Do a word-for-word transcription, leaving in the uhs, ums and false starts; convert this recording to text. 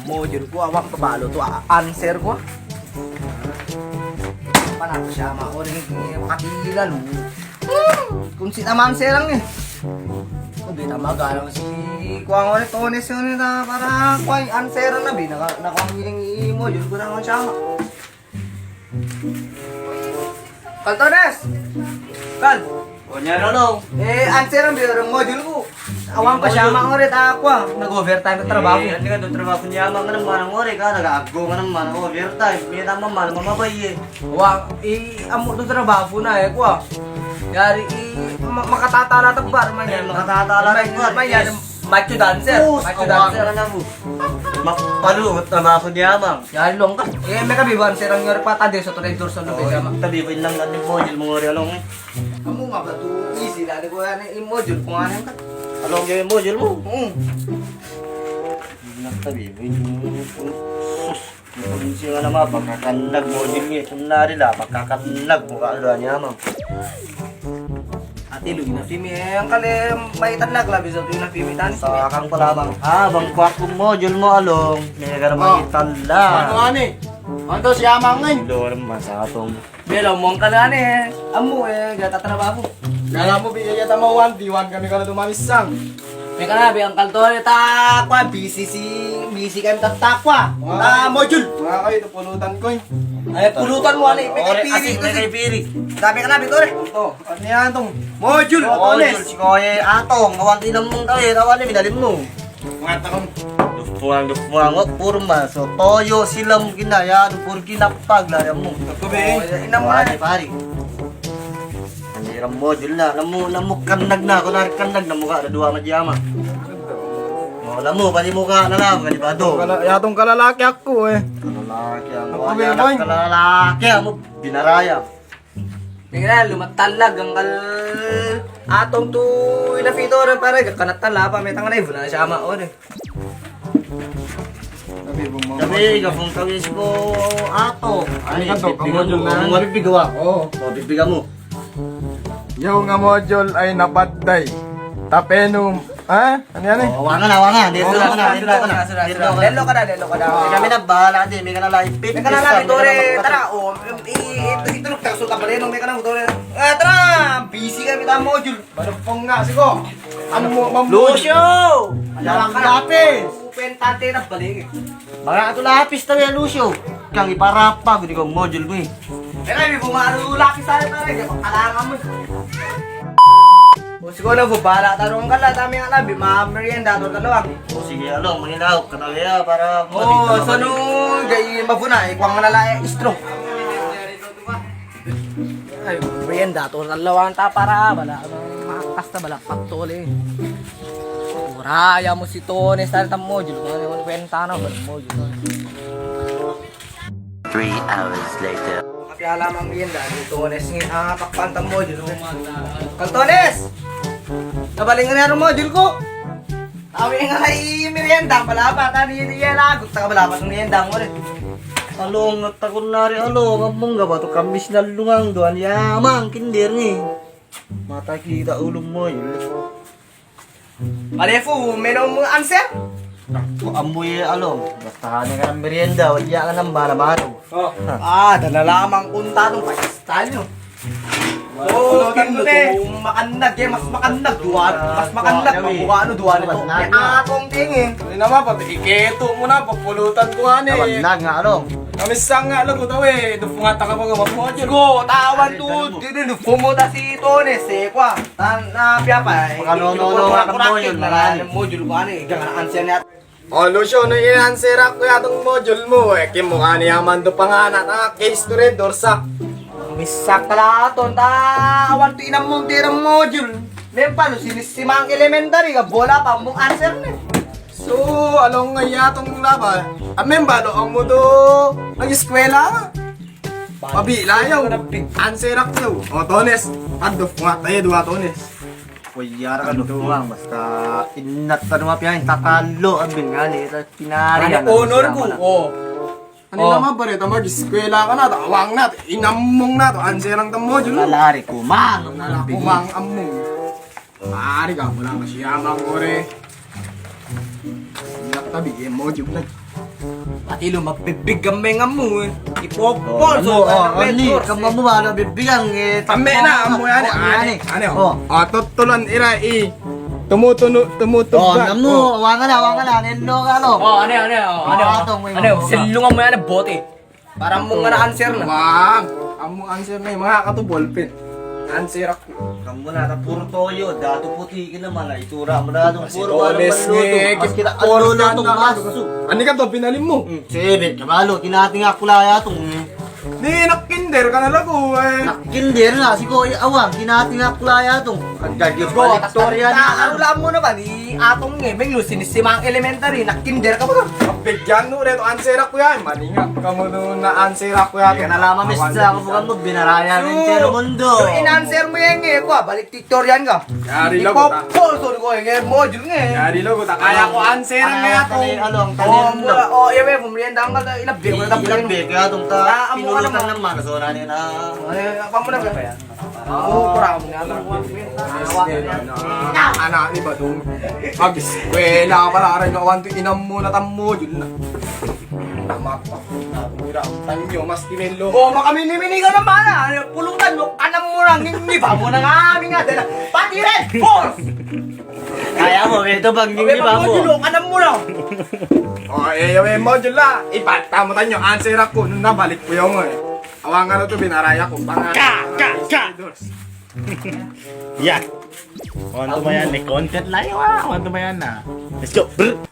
Module ku, awa' ko balo tu a-, answer ku. Pana ko siya ma ori pati lalu. Kunsi naman serang ni. Ko bi tama galang si kuwa ori Tones ori ta para kuwa answer na bi na, na kuwa ngiling i module ku na kuwa siya ma. Kal Tones! Kal! O, nya, Lolo. E, answer am bi ori module ku. Awa' ko siya ma ori ta kuwa. Nag-overtime ta trabaho. E, andi ka do trabaho ni amang ka naman ori ka, nag-aago ka naman overtime. Miyata mama, mama ba iye. Wa, i, amu do trabaho na e kuwa. Yari i, ma-, makatatala ta bar, ma, e, makatatala ta bar. Ma, yari Macho dancer. Us, macho dancer. Awa' ka na bu. Ma-, palu, trabaho ni amang. Yari longga. E, meka bi answer ang ori pata de so to de dorso no be sama. Tabi ko inang kan module mo ori along e. Amu nga ba tu easy la de ko ane i module ko ane ka. Along e module mo. Hmm. Inang tabi ko. Sus. Probinsya nga nama, pakakanlag module ngi, kunari la, pakakanlag mo ka do ani amang. Ati lugi na fimi, e, angkal e, mai tanlag la, bisa tu na fimi tan. Sa kang pala amang. A, bang kuwa ko module mo along, mega na mai tanlag. Ano ani? Anto si amang ngin? Lor masatong. Belo mo angkal ane, amu e, ga' ta trabaho. Kala mo bi iya ta mawan, diwan kami kala tu mamisang. Mekana bi angkal Tone ta kuwa, busy si, busy kami ta kuwa. Ta module. Nga kayo, ito pulutan ko e. Ay, pulutan mo ane, mekana bi Tone. Ito, ano yan tong? Module, Tone. Module, si koye atong, awan tinamong tayo, awan ni minalim mo. Nga takam. Dufuang, dufuang, o, purma. So, toyo, silam, kinaya, dupur, kinapag, la, ya mo. Ako, be. O, ya, inam mo. Pare, pare. Ani ram module na, namu, namu kanag na, ko na kanag na mo ka, da duwa ma diyama. O, namu, pati mo ka, na, na, pati ba do. Kala, ya tong kalalaki ako, e. Kalalaki ako. Ako, be, boy. Kalalaki ako, binaraya. Tingnan, lumatalag angkal atong tu ina Fito ran pare, ga' kanat tala pa, metang na ibu na siya ma, o, de. Tabi, gabung kawis ko atong. Ay, kanto, bibig, kamodule na. Mabibig ka wa? O. O, bibig ka mo. Yaw nga module ay napadday. Tapenum. Ha? Ani, ani? O, wangan na, wangan. Delo ka na, delo ka na. Delo ka na, delo ka na. Kami na bahala, di, mekana la ipit. Mekana la, Fito re, tara, o, i, i, ituruk ta so tabaleno, mekana, Fito re. A, tara, busy kami ta module. Balapong nga, sigo. Ano mo, mam- Lucio! Ano ka na? Lapis. Open tante na balik. Mga ato lapis tawi, Lucio. Kang iparapa, gudi ko module ko e. Ena, bi bumaru lapis tayo, pare. Kailangan mo. O, siguro na, bubala taro angkal a, tami angkal a, bi mamerienda taro talo a. O, sige, alo, mangilaw ka tawi a, para. O, sanu, ga' i mabuna, i kuwang na la, e, istro. Ay, merienda taro talo a, ta para, bala, makas ta bala, patole. Ora, ya mo si Tone, sa ta module, kuwenta na, bala module. Three hours later. Kapiya la mang merienda, si Tones ngi, a, pakpan ta module. Kal Tones! Kabaling nga ro module ko. Tawi nga la i merienda, balaba, tani iya lagu, ta balaba, merienda mo re. Along, takon nari, along, among ga' ba tu kamis na lungang doan, ya, mang, kinder ngi. Mata kita ulum module. Palefu, meno mo answer? Ko ambo iye along, basta hane ka merienda, wadiya ka nambala mano. O. A, dana lamang kunta tong pagkastan yo. O, kento te, makanag, e, mas makanag, duwa, mas makanag, mabuka ano, duwa nito. E, atong tingin. Ini nama, pati iketo mo na, papulutan ko ane. Makanag nga along. Kami sanga lagu tawe, dupungan ta ka baga mabuka. Go, tawan tu, di, di, dupungan ta si Tone, se, kwa. Tan, a, piyapa, e, pakano, no, no, no, module, na, module ko ani, gangan answer niya. O, Lucio, no, i answer ako ya tong module mo, e, kimo kani aman do panganak, a, case to red or sa. Misak ka la ton, ta, awan tu inam mong tirang module. Mempa, no, si, si mang elementary ka, bola pa mong answer ne. So, along nga ya tong laba. A, mempa, no, amo do, nag-eskwela. Pabilayaw. Anserak yaw. O, Tones. Ando, nga tayo duwa, Tones. Oy, yara ka duwa, basta inat ka duwa piyan, tatalo, abin nga ni, ta kinari. Ano, honor ko, o. Ano nama bare, ta mag-eskwela ka na, ta awang na, ta inamong na, ta anserang ta module. Lalari kumang. Lalari kumang among. Mari ka, wala ka siya, mang kore. Inat tabi, e, module na. Pati lo mabibigan mi ngan amu, e. Ipopol so, o, ani, kamamu ba lo bibigan, e. Kami na, amu, ane, ane, ane, o. O, tutulon ira i tumutunu, tumutubak. O, amu, o. Wangan na, wangan na, neno ka lo. O, ane, ane, o, ane, o. Ane, o, selungan mo yan a bote. Para amu nga na answer na. Wang, amu answer na, manga katu bolpen. Answer ako. Kamamu na, ta puro toyo, datu puti kinaman, a itura mo datu puro. Ani ka to pinalim mo? Hmm, sebet, kabalo, kinatingga ko la yatung. Ni, nagkinder ka na lagu, e. Nagkinder na, siko, awan, kinatingga ko la yatung. Ang gagawin ko, victoria na. Ano la mo na ba ni Atong ngemeng lo, sinisimang elementary, nagkinder ka ba? Pabigyan no, reto answer ako yan. Maninga kamo no na answer ako yan. Kaya na lamang, miss, ako bukan mo, binarayan ng Tero Mundo. So, in-answer mo yan, nge, ko, balik tutorial ka. Yari lo, ta. Ipopol so ko, nge, module, nge. Yari lo, ta. Kaya ko answer, nge, ako. Ano, ano, ano, ano, ano, o, iya, iya, pumilihan dangkal, ilabi, ilabi, kaya itong ta, pinulutan ng mga kasura nila. Ay, apa mo na ba yan? O, para mo na. Anak ni Badong. Mag-eskwela ka pala, aray, no, awan to inam mo na tam module na. Mapa, mura, tanyo, mas timelo. O, makaminimini ka naman, a. Pulutan mo, kanam mo lang, niniba mo na nga, ami nga, dala. Pati Red Force! Kaya mo, ito bang niniba mo? Module, kanam mo lang. O, e, e, module la. Ipata mo tanyo, answer ako, nung nabalik ko yung, e. Awan nga na to, binaraya ko. Ka, ka, ka. Ya. Awanto mayan, e, content la ya, wa. Awanto mayan na. Let's go. Brr.